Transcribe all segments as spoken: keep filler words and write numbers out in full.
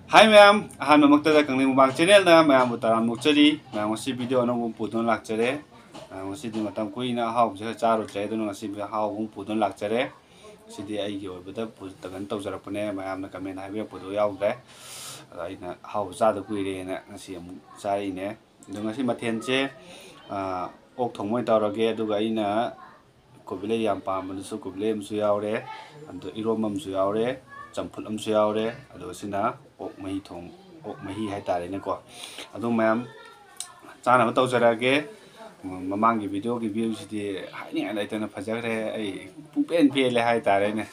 ꯍꯥꯏ ꯃꯌꯥꯝ, ꯑꯍꯥꯟꯕꯃꯛꯇꯗ ꯀꯪꯂꯩ ꯃꯨꯛꯕꯥꯡ ꯆꯦꯅꯦꯜꯅ ꯃꯌꯥꯝꯕꯨ ꯇꯔꯥꯝꯅ ꯑꯣꯛꯆꯔꯤ꯫ ꯃꯌꯥꯝ, ꯉꯁꯤ ꯚꯤꯗꯤꯑꯣ ꯑꯅꯧꯕ ꯑꯃ ꯄꯨꯗꯨꯅ ꯂꯥꯛꯆꯔꯦ꯫ ꯑ, ꯉꯁꯤꯗꯤ ꯃꯇꯝ ꯀꯨꯏꯅ ꯑꯍꯥꯎꯕꯁꯦ ꯈꯔ ꯆꯥꯔꯨꯗ꯭ꯔꯦ, ꯑꯗꯨꯅ ꯉꯁꯤ ꯑꯍꯥꯎꯕ ꯑꯃ ꯄꯨꯗꯨꯅ ꯂꯥꯛꯆꯔꯦ꯫ ꯉꯁꯤꯗꯤ ꯑꯩꯒꯤ ꯑꯣꯏꯕꯗ ꯄꯨ-, ꯀꯩꯅꯣ ꯇꯧꯖꯔꯛꯄꯅꯦ, ꯃꯌꯥꯝꯅ ꯀꯃꯦꯟ ꯍꯥꯏꯕꯤꯔꯛꯄꯗꯣ ꯌꯥꯎꯗ꯭ꯔꯦ꯫ ꯑꯗꯣ ꯑꯩꯅ ꯑꯍꯥꯎꯕ ꯆꯥꯗ ꯀꯨꯏꯔꯦꯅ ꯉꯁꯤ ꯑꯃꯨꯛ ꯆꯥꯔꯛꯏꯅꯦ꯫ ꯑꯗꯣ ꯉꯁꯤ ꯃꯊꯦꯜꯁꯦ, ꯑ, ꯑꯣꯛ ꯊꯣꯡꯕ ꯑꯣꯏꯅ ꯇꯧꯔꯒꯦ, ꯑꯗꯨꯒ ꯑꯩꯅ ꯀꯣꯕꯤꯂꯩ ꯌꯥꯝ ꯄꯥꯝꯕꯗꯨꯁꯨ ꯀꯣꯕꯤꯂꯩ ꯑꯃꯁꯨ ꯌꯥꯎꯔꯦ, ꯑꯗꯣ ꯏꯔꯣꯝꯕ ꯑꯃꯁꯨ ꯌꯥꯎꯔꯦ, ꯆꯝꯐꯨꯠ ꯑꯃꯁꯨ ꯌꯥꯎꯔꯦ, ꯑꯗꯨꯒ ꯁꯤꯅ ꯑꯣꯛ ꯃꯍꯤ ꯊꯣꯡ-, ꯑꯣꯛ ꯃꯍꯤ ꯍꯥꯏꯇꯥꯔꯦꯅꯦꯀꯣ꯫ ꯑꯗꯨ ꯃꯌꯥꯝ ꯆꯥꯅꯕ ꯇꯧꯖꯔꯛꯑꯒꯦ꯫ ꯃꯃꯥꯡꯒꯤ ꯚꯤꯗꯤꯑꯣꯒꯤ ꯚ꯭ꯌꯨꯁꯤꯗꯤ ꯍꯥꯏꯅꯤꯡꯉꯥꯏ ꯂꯩꯇꯅ ꯐꯖꯈ꯭ꯔꯦ, ꯑꯩ ꯄꯨꯡꯄꯦꯟ ꯄꯦꯜꯂꯦ ꯍꯥꯏꯇꯥꯔꯦꯅꯦ꯫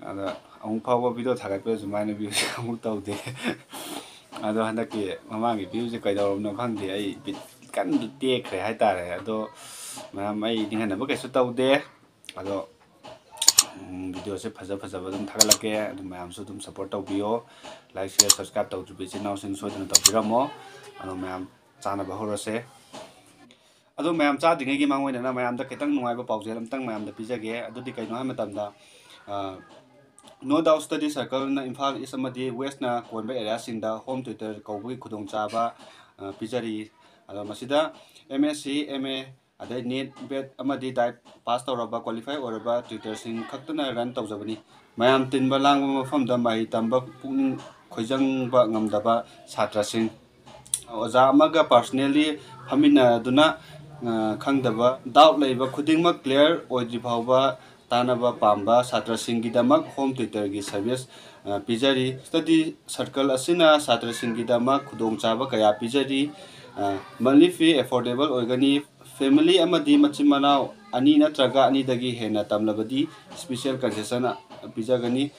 ꯑꯗꯣ ꯑꯃꯨꯛ ꯐꯥꯎꯕ ꯚꯤꯗꯤꯑꯣ ꯊꯥꯒꯠꯄꯗ ꯁꯨꯃꯥꯏꯅ ꯚ꯭ꯌꯨꯁꯦ ꯑꯃꯨꯛ ꯇꯧꯗꯦ꯫ ꯑꯗꯣ ꯍꯟꯗꯛꯀꯤ ꯃꯃꯥꯡꯒꯤ ꯚ꯭ꯌꯨꯁꯦ ꯀꯩꯗꯧꯔꯕꯅꯣ ꯈꯪꯗꯦ, ꯑꯩ ꯕꯤꯠ ꯀꯟꯅ ꯇꯦꯛꯈ꯭ꯔꯦ ꯍꯥꯏꯇꯥꯔꯦ꯫ ꯑꯗꯣ ꯃꯌꯥꯝ, ꯑꯩ ꯅꯤꯡꯍꯟꯅꯕ ꯀꯩꯁꯨ ꯇꯧꯗꯦ꯫ ꯑꯗꯣ, ꯎꯝ, ꯚꯤꯗꯤꯑꯣꯁꯦ ꯐꯖ ꯐꯖꯕ ꯑꯗꯨꯝ ꯊꯥꯒꯠꯂꯛꯀꯦ꯫ ꯑꯗꯨꯝ ꯃꯌꯥꯝꯁꯨ ꯑꯗꯨꯝ ꯁꯞꯄꯣꯔꯠ ꯇꯧꯕꯤꯌꯣ꯫ ꯂꯥꯏꯛ, ꯁꯤꯌꯔ, ꯁꯕꯁꯀ꯭ꯔꯥꯏꯕ ꯇꯧꯗ꯭ꯔꯤꯕ ꯏꯆꯤꯟ ꯏꯅꯥꯎꯁꯤꯡ ꯁꯣꯏꯗꯅ ꯇꯧꯕꯤꯔꯝꯃꯣ꯫ ꯑꯗꯣ ꯃꯌꯥꯝ ꯆꯥꯅꯕ ꯍꯧꯔꯁꯦ꯫ ꯑꯗꯣ ꯃꯌꯥꯝ ꯆꯥꯗ꯭ꯔꯤꯉꯩꯒꯤ ꯃꯥꯡꯑꯣꯏꯅꯅ ꯃꯌꯥꯝꯗ ꯈꯤꯇꯪ ꯅꯨꯡꯉꯥꯏꯕ ꯄꯥꯎꯖꯦꯜ ꯑꯝꯇꯪ ꯃꯌꯥꯝꯗ ꯄꯤꯖꯒꯦ꯫ ꯑꯗꯨꯗꯤ ꯀꯩꯅꯣ ꯍꯥꯏꯕ ꯃꯇꯝꯗ, ꯑ, No Doubt Study Circleꯅ ꯏꯝꯐꯥꯜ ꯏꯁ ꯑꯃꯗꯤ ꯋꯦꯁꯅ ꯀꯣꯟꯕ ꯑꯦꯔꯤꯌꯥꯁꯤꯡꯗ ꯍꯣꯝ ꯇ꯭ꯌꯨꯇꯔ ꯀꯧꯕꯒꯤ ꯈꯨꯗꯣꯡꯆꯥꯕ, ꯑ, ꯄꯤꯖꯔꯤ꯫ ꯑꯗꯣ ꯃꯁꯤꯗ M S C, M A, ꯑꯗꯩ ꯅꯦꯠ, ꯕꯦꯠ ꯑꯃꯗꯤ ꯗꯥꯏꯠ ꯄꯥꯁ ꯇꯧꯔꯕ ꯀ꯭ꯋꯥꯂꯤꯐꯥꯏ ꯑꯣꯏꯔꯕ ꯇ꯭ꯌꯨꯇꯔꯁꯤꯡ ꯈꯛꯇꯅ ꯔꯟ ꯇꯧꯖꯕꯅꯤ꯫ ꯃꯌꯥꯝ ꯇꯤꯟꯕ ꯂꯥꯡꯕ ꯃꯐꯝꯗ ꯃꯍꯩ ꯇꯝꯕ ꯄꯨꯛꯅꯤꯡ ꯈꯣꯏꯖꯪꯕ ꯉꯝꯗꯕ ꯁꯥꯇ꯭ꯔꯁꯤꯡ, ꯑꯣꯖꯥ ꯑꯃꯒ ꯄꯥꯔꯁꯣꯅꯦꯜꯂꯤ ꯐꯝꯃꯤꯟꯅꯗꯨꯅ, ꯑ, ꯈꯪꯗꯕ ꯗꯥꯎꯠ ꯂꯩꯕ ꯈꯨꯗꯤꯡꯃꯛ ꯀ꯭ꯂꯤꯌꯥꯔ ꯑꯣꯏꯗ꯭ꯔꯤ ꯐꯥꯎꯕ ꯇꯥꯟꯅꯕ ꯄꯥꯝꯕ ꯁꯥꯇ꯭ꯔꯁꯤꯡꯒꯤꯗꯃꯛ ꯍꯣꯝ ꯇ꯭ꯌꯨꯇꯔꯒꯤ ꯁꯔꯚꯤꯁ, ꯑ, ꯄꯤꯖꯔꯤ꯫ ꯁ꯭ꯇꯗꯤ ꯁꯔꯀꯜ ꯑꯁꯤꯅ ꯁꯥꯇ꯭ꯔꯁꯤꯡꯒꯤꯗꯃꯛ ꯈꯨꯗꯣꯡꯆꯥꯕ ꯀꯌꯥ ꯄꯤꯖꯔꯤ꯫ ꯑ, ꯃꯟꯂꯤ ꯐꯤ ꯑꯦꯐꯣꯔꯗꯦꯕꯜ ꯑꯣꯏꯒꯅꯤ꯫ ꯐꯦꯃꯤꯂꯤ ꯑꯃꯗꯤ ꯃꯆꯤꯟ ꯃꯅꯥꯎ ꯑꯅꯤ ꯅꯠꯇ꯭ꯔꯒ ꯑꯅꯤꯗꯒꯤ ꯍꯦꯟꯅ ꯇꯝꯂꯕꯗꯤ ꯁ꯭ꯄꯤꯁꯦꯜ ꯀꯟꯁꯦꯁꯟ ꯄꯤꯖꯒꯅꯤ꯫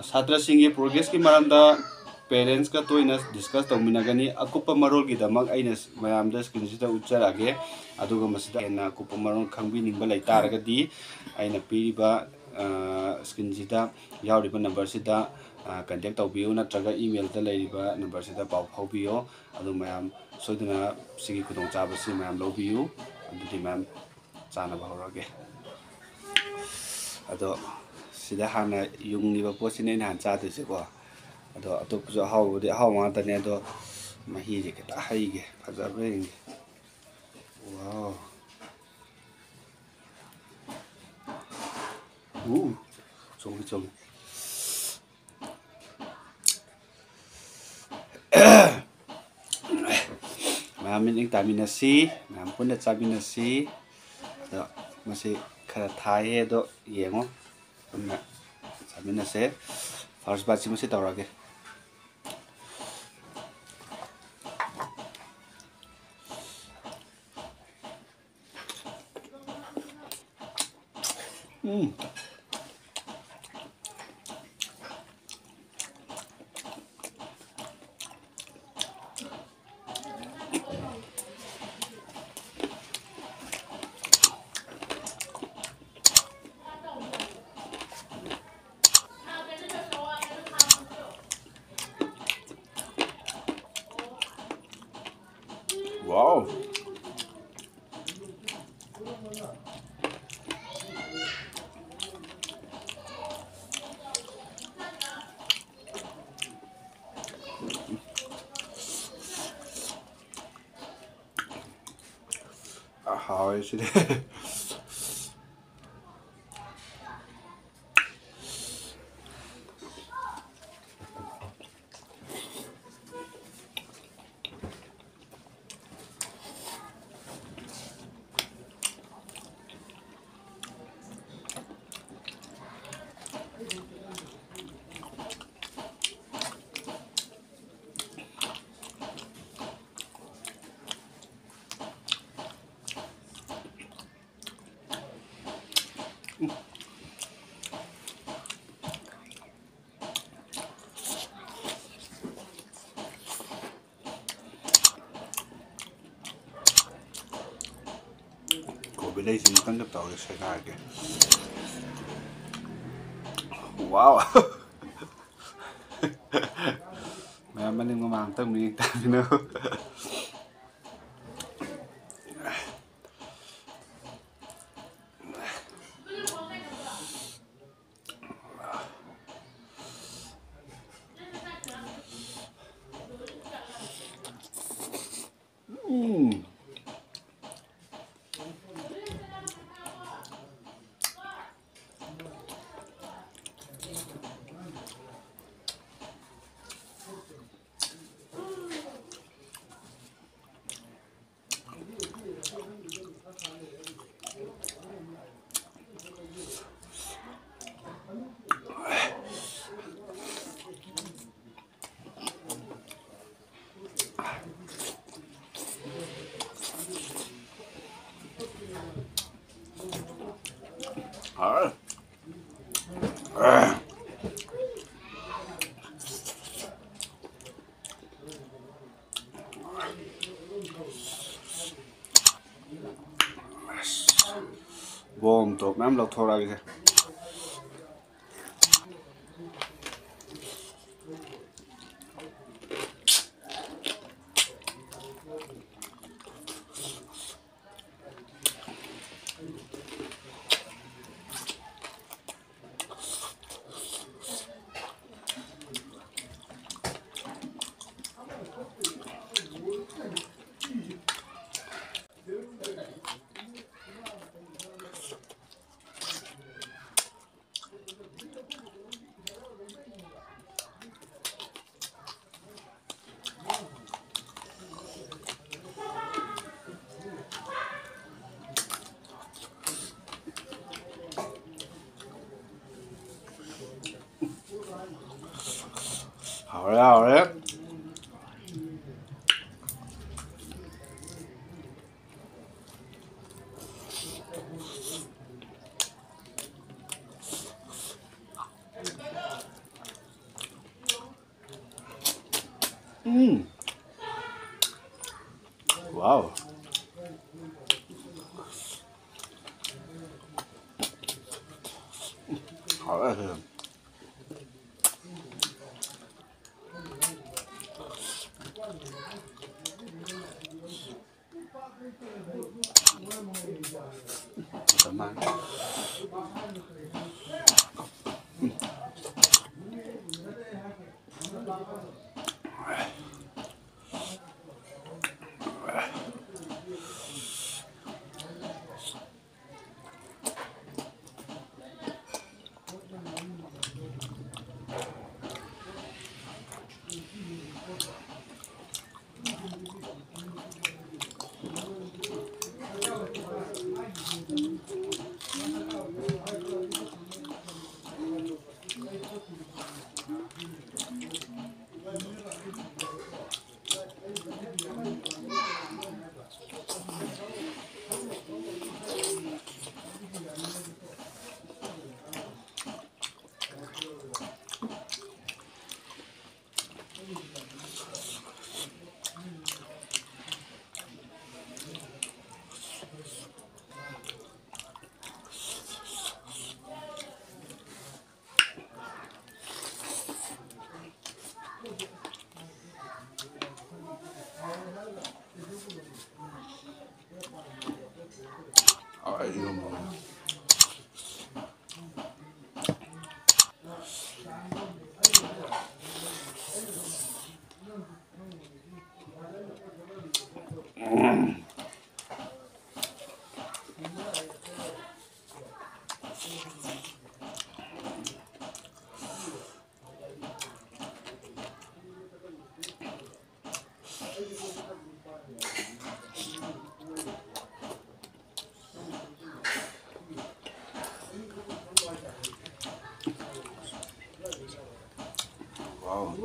ꯁꯥꯇ꯭ꯔꯁꯤꯡꯒꯤ ꯄ꯭ꯔꯣꯒ꯭ꯔꯦꯁꯀꯤ ꯃꯔꯝꯗ ꯄꯦꯔꯦꯟꯁꯀ ꯇꯣꯏꯅ ꯗꯤꯁꯀꯁ ꯇꯧꯃꯤꯟꯅꯒꯅꯤ꯫ ꯑꯀꯨꯞꯄ ꯃꯔꯣꯜꯒꯤꯗꯃꯛ ꯑꯩꯅ ꯃꯌꯥꯝꯗ ꯁ꯭ꯀ꯭ꯔꯤꯟꯁꯤꯗ ꯎꯠꯆꯔꯛꯑꯒꯦ꯫ ꯑꯗꯨꯒ ꯃꯁꯤꯗ ꯍꯦꯟꯅ ꯑꯀꯨꯞꯄ ꯃꯔꯣꯜ ꯈꯪꯕꯤꯅꯤꯡꯕ ꯂꯩ ꯇꯥꯔꯒꯗꯤ ꯑꯩꯅ ꯄꯤꯔꯤꯕ, ꯑ, ꯁ꯭ꯀ꯭ꯔꯤꯟꯁꯤꯗ ꯌꯥꯎꯔꯤꯕ ꯅꯝꯕꯔꯁꯤꯗ, ꯑ, ꯀꯟꯇꯦꯛ ꯇꯧꯕꯤꯌꯨ, ꯅꯠꯇ꯭ꯔꯒ ꯏꯃꯦꯜꯗ ꯂꯩꯔꯤꯕ ꯅꯝꯕꯔꯁꯤꯗ ꯄꯥꯎ ꯐꯥꯎꯕꯤꯌꯨ꯫ ꯑꯗꯨ ꯃꯌꯥꯝ ꯁꯣꯏꯗꯅ ꯁꯤꯒꯤ ꯈꯨꯗꯣꯡꯆꯥꯕꯁꯤ ꯃꯌꯥꯝ ꯂꯧꯕꯤꯌꯨ꯫ ꯑꯗꯨꯗꯤ ꯃꯌꯥꯝ ꯆꯥꯅꯕ ꯍꯧꯔꯒꯦ꯫ ꯑꯗꯣ ꯁꯤꯗ ꯍꯥꯟꯅ ꯌꯨꯡꯉꯤꯕ ꯄꯣꯠꯁꯤꯅꯦ ꯑꯩꯅ ꯍꯥꯟꯅ ꯆꯥꯗꯣꯏꯁꯦꯀꯣ꯫ ꯑꯗꯣ ꯑꯇꯣꯞꯄꯁꯨ ꯑꯍꯥꯎꯕꯗꯤ ꯑꯍꯥꯎꯕ ꯉꯥꯛꯇꯅꯦ꯫ ꯑꯗꯣ ꯃꯍꯤꯁꯦ ꯈꯤꯇꯪ ꯍꯩꯒꯦ, ꯐꯖꯕ꯭ꯔꯥ ꯌꯦꯡꯒꯦ꯫ ꯋꯥꯎ꯫ ꯎ, ꯆꯣꯡꯉꯦ, ꯆꯣꯡꯉꯦ꯫ ꯃꯌꯥꯝ ꯃꯤꯠꯌꯦꯡ ꯇꯥꯃꯤꯟꯅꯁꯤ, ꯃꯌꯥꯝ ꯄꯨꯟꯅ ꯆꯥꯃꯤꯟꯅꯁꯤ꯫ ꯑꯗꯣ ꯃꯁꯤ ꯈꯔ ꯊꯥꯏꯌꯦ, ꯑꯗꯣ ꯌꯦꯡꯉꯣ, ꯄꯨꯟꯅ ꯆꯥꯃꯤꯟꯅꯁꯦ꯫ First biteꯁꯤ ꯃꯁꯤ ꯇꯧꯔꯒꯦ꯫ ꯎꯝ꯫ Wow. ꯍꯥꯎꯋꯦ ꯁꯤꯗꯤ꯫ ꯀꯣꯕꯤ ꯂꯩꯁꯤ ꯑꯃꯨꯛꯇꯪꯒ ꯇꯧꯔꯒ ꯁꯦꯒꯥꯏꯔꯒꯦ꯫ ꯋꯥꯎ! ꯃꯌꯥꯝ ꯃꯅꯤꯡ ꯃꯃꯥꯡ ꯑꯝꯇꯪ ꯃꯤꯠꯌꯦꯡ ꯇꯥꯃꯤꯟꯅꯧ꯫ ꯍꯥꯎꯔꯦ꯫ ꯕꯣꯝ ꯇꯣꯞ ꯃꯌꯥꯝ ꯂꯧꯊꯣꯔꯛꯑꯒꯦ꯫ ꯍꯥꯎꯔꯦ, ꯍꯥꯎꯔꯦ꯫ ꯎꯝ꯫ ꯋꯥꯎ꯫ ꯍꯥꯎꯔꯦ꯫ ꯍꯥꯎꯋꯦ ꯏꯔꯣꯝꯕ꯫ Wow.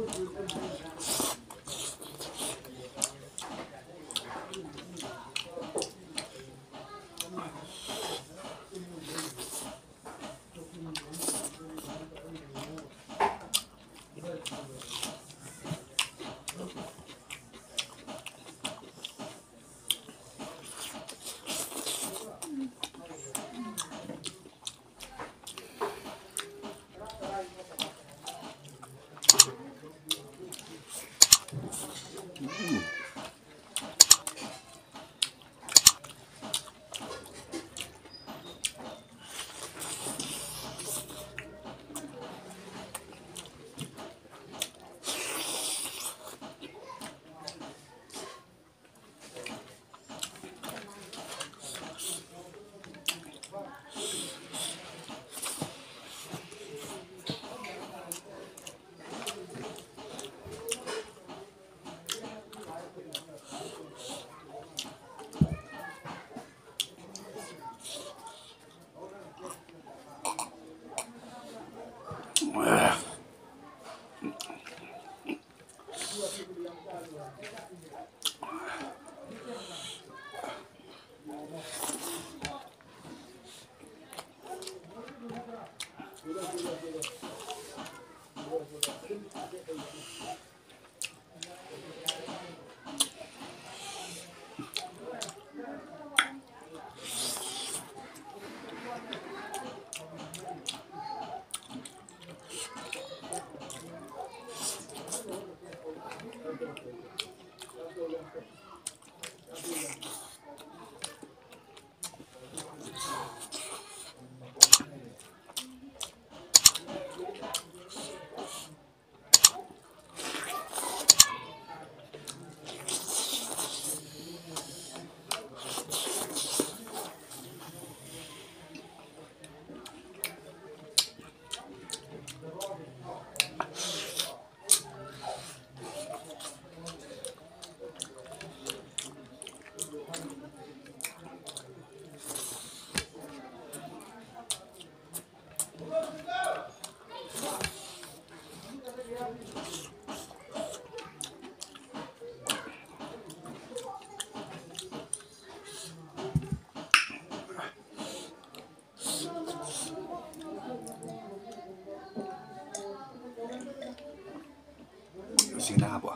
ꯁꯤꯡꯅ ꯍꯥꯞꯄꯣ꯫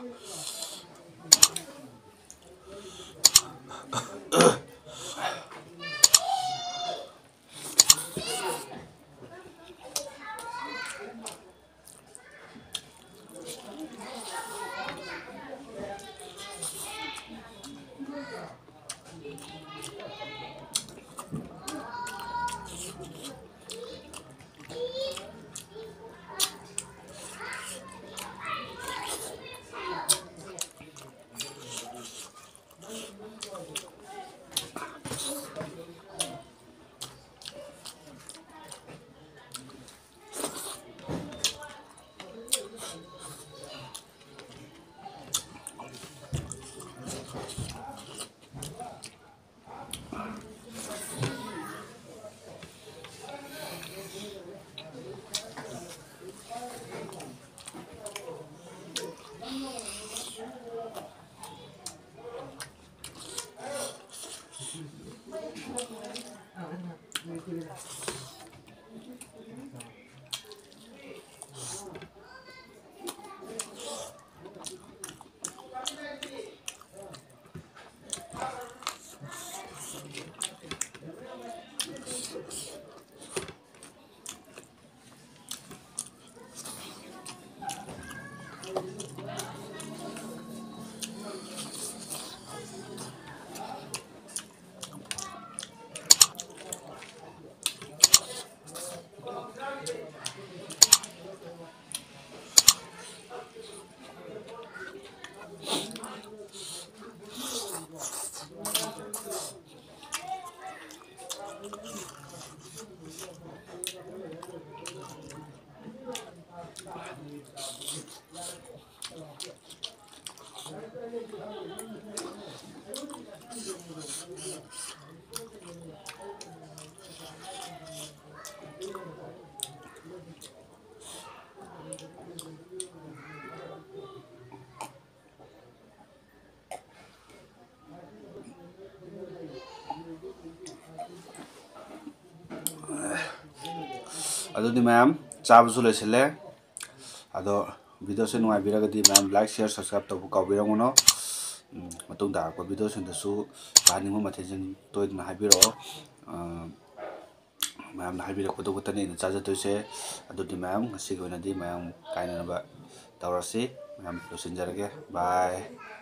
ꯑꯗꯨꯗꯤ ꯃꯌꯥꯝ ꯆꯥꯕꯁꯨ ꯂꯣꯏꯁꯤꯜꯂꯦ꯫ ꯑꯗꯣ ꯚꯤꯗꯤꯑꯣꯁꯦ ꯅꯨꯡꯉꯥꯏꯕꯤꯔꯒꯗꯤ ꯃꯌꯥꯝ like, share, subscribe ꯇꯧꯕ ꯀꯥꯎꯕꯤꯔꯝꯒꯅꯣ꯫ ꯎꯝ, ꯃꯇꯨꯡ ꯇꯥꯔꯛꯄ ꯚꯤꯗꯤꯑꯣꯁꯤꯡꯗꯁꯨ ꯆꯥꯅꯤꯡꯕ ꯃꯊꯦꯜꯁꯤꯡ ꯇꯣꯏꯗꯅ ꯍꯥꯏꯕꯤꯔꯛꯑꯣ꯫ ꯑ, ꯃꯌꯥꯝꯅ ꯍꯥꯏꯕꯤꯔꯛꯄꯗꯨ ꯈꯛꯇꯅꯤ ꯑꯩꯅ ꯆꯥꯖꯗꯣꯏꯁꯦ꯫ ꯑꯗꯨꯗꯤ ꯃꯌꯥꯝ, ꯉꯁꯤꯒꯤ ꯑꯣꯏꯅꯗꯤ ꯃꯌꯥꯝ ꯀꯥꯏꯅꯅꯕ ꯇꯧꯔꯁꯤ꯫ ꯃꯌꯥꯝ ꯂꯣꯏꯁꯤꯟꯖꯔꯒꯦ꯫ Bye꯫